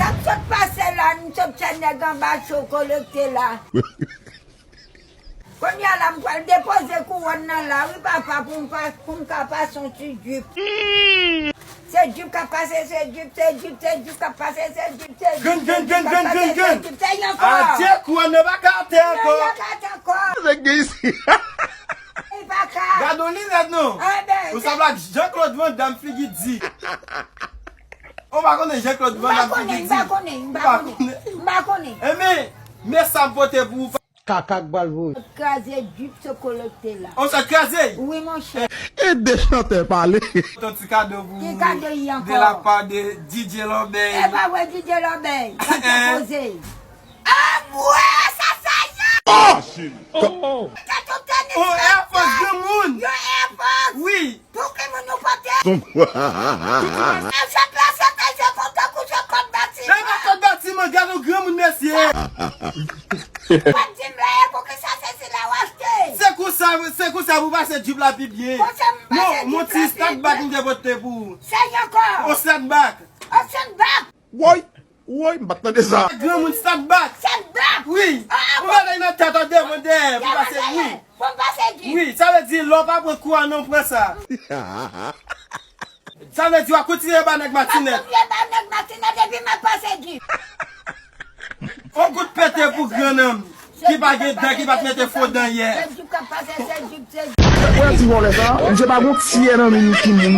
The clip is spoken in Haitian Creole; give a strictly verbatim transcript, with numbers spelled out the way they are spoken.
M sot pase la, m sot fè nèg anba cho kolekte la. Kounye a la, m pral depoze kouwòn nan la, wi, papa, pou m pa, pou m ka pase yon ti jip. Se jip k ap pase, se jip, se jip, se jip k ap pase, se jip, se jip, Grenn, se grenn, jip grenn, k ap grenn, pase, grenn, se grenn. Jip, se yon kò. Adye, kouwòn nan pa ka atè ankò. Nan, yon ka atè ankò. Nèg gen isi. Li pa ka. Gad on linèt non. Enben, ou sanble ak Jean Claude Van Damme figi di. Ou pa konnen Jean Claude Van Damme figi di. M pa konnen, m pa konnen, m pa konnen, m pa konnen. Enben, men sa m pote pou ou. Kaka k pral voye. Kraze jip se kolekte la. On sa kraze? Wi, monchè. Ede chantè pale. Ton ti kado pou ou. Ki kado y ankò? De la part de D J Lòbèy. E pa vre, D J Lòbèy. Sa te poze. Anmwe, sa sa ye? Oh! Tèt ou tenis. On AirPods granmoun. Yon AirPods. Wi. Pou ki moun nou pote? Son. E fè plasè kay fè kontan kou fè kòb batiman. E pa kòb batiman, gad on granmoun mesye. Pat di m la, e pou ki sa se sila w achte? Se konsa, se konsa pou pase jip la pi byen. Konsa m pase jip la pi byen. Non, mon ti snapback m te pote pou ou. Se yon kò. On snapback. On snapback. Woy, woy, m pa t tande sa. Granmoun snapback. Snapback. Wi. Ah, ah, ou pa nan tèt an devan dèyè pou pase, wi. Pou m pase di. Wi, sa vle di lè w pa pran kou a non, pran sa. Sa vle di w ap kontinye ba nèg matinèt. M ap kontinye ba nèg matinèt epi m ap pase di. On kout pete pou gran nanm ki pa gen dan, ki pa t mete fo dan yè. Se jip k ap pase, se jip, se jip. Wè ti vòlè sa, misye pa gon tyè nan men yon timoun.